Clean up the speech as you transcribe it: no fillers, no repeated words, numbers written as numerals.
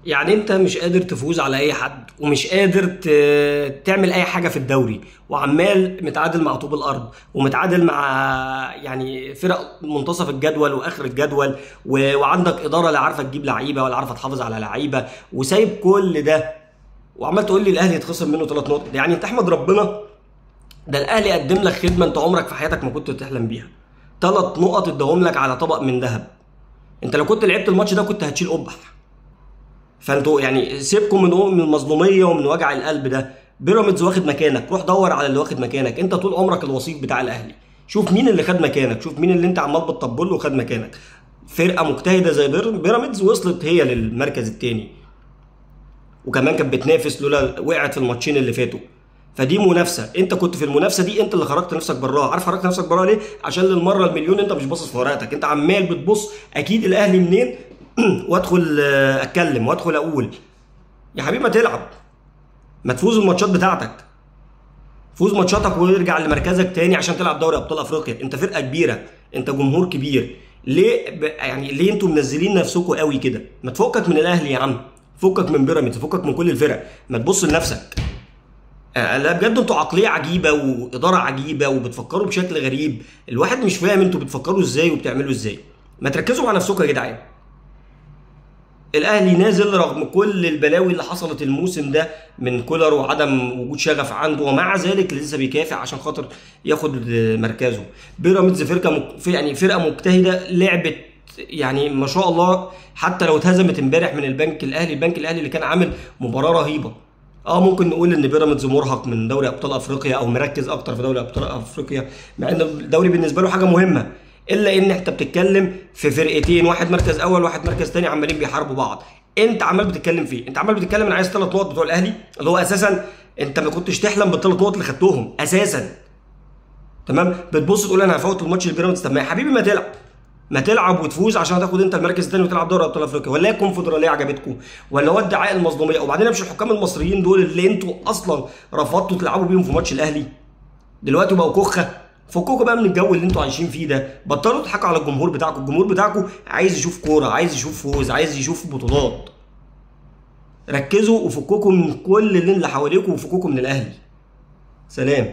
يعني انت مش قادر تفوز على اي حد، ومش قادر تعمل اي حاجة في الدوري، وعمال متعادل مع طوب الارض، ومتعادل مع يعني فرق منتصف الجدول واخر الجدول، وعندك ادارة لا عارفه تجيب لعيبة ولا عارفه تحافظ على لعيبة، وسايب كل ده وعمال تقول لي الاهلي يتخصم منه 3 نقط. يعني انت احمد ربنا، ده الاهلي قدم لك خدمة انت عمرك في حياتك ما كنت تحلم بيها. 3 نقط اداهم لك على طبق من ذهب. انت لو كنت لعبت الماتش ده كنت هتشيل قبح. فانتوا يعني سيبكم من المظلوميه ومن وجع القلب ده. بيراميدز واخد مكانك، روح دور على اللي واخد مكانك. انت طول عمرك الوصيف بتاع الاهلي، شوف مين اللي خد مكانك، شوف مين اللي انت عمال بتطبل له وخد مكانك. فرقه مجتهدة زي بيراميدز وصلت هي للمركز الثاني، وكمان كانت بتنافس لولا وقعت في الماتشين اللي فاتوا. فدي منافسه، انت كنت في المنافسة دي، انت اللي خرجت نفسك براها. عارف خرجت نفسك براها ليه؟ عشان للمرة المليون انت مش باصص في ورقتك، انت عمال بتبص اكيد الاهلي منين وادخل اتكلم وادخل اقول. يا حبيبي ما تلعب، ما تفوز الماتشات بتاعتك، فوز ماتشاتك وارجع لمركزك تاني عشان تلعب دوري ابطال افريقيا. انت فرقه كبيرة، انت جمهور كبير، ليه يعني ليه انتوا منزلين نفسكم قوي كده؟ ما تفكك من الاهلي يا عم، فكك من بيراميدز، فكك من كل الفرق، ما تبص لنفسك. لا بجد انتوا عقلية عجيبة واداره عجيبة وبتفكروا بشكل غريب، الواحد مش فاهم انتوا بتفكروا ازاي وبتعملوا ازاي. ما تركزوا مع نفسكم يا جدعان. الاهلي نازل رغم كل البلاوي اللي حصلت الموسم ده من كولر وعدم وجود شغف عنده، ومع ذلك لسه بيكافح عشان خاطر ياخد مركزه. بيراميدز فرقه يعني فرقه مجتهدة، لعبت يعني ما شاء الله، حتى لو اتهزمت امبارح من البنك الاهلي، البنك الاهلي اللي كان عامل مباراة رهيبة. ممكن نقول ان بيراميدز مرهق من دوري ابطال افريقيا او مركز اكتر في دوري ابطال افريقيا، مع ان الدوري بالنسبة له حاجة مهمة، الا ان انت بتتكلم في فرقتين، واحد مركز اول واحد مركز تاني، عمالين بيحاربوا بعض. انت عمال بتتكلم فيه، انت عمال بتتكلم انا عايز 3 نقط بتوع الاهلي، اللي هو اساسا انت ما كنتش تحلم بال3 نقط اللي خدتهم اساسا. تمام؟ بتبص تقول انا هفوت الماتش لبيراميدز. طب ما يا حبيبي ما تلعب، ما تلعب وتفوز عشان تاخد انت المركز الثاني وتلعب دوري ابطال افريقيا. ولا الكونفدراليه عجبتكم؟ ولا هو ادعاء المظلوميه؟ وبعدين مش الحكام المصريين دول اللي انتوا اصلا رفضتوا تلعبوا بيهم في ماتش الاهلي دلوقتي بقوا كخه؟ فكوكوا بقى من الجو اللي انتوا عايشين فيه ده، بطلوا تضحكوا على الجمهور بتاعكم. الجمهور بتاعكم عايز يشوف كورة، عايز يشوف فوز، عايز يشوف بطولات. ركزوا وفكوكوا من كل اللي حواليكم وفكوكوا من الاهلي. سلام.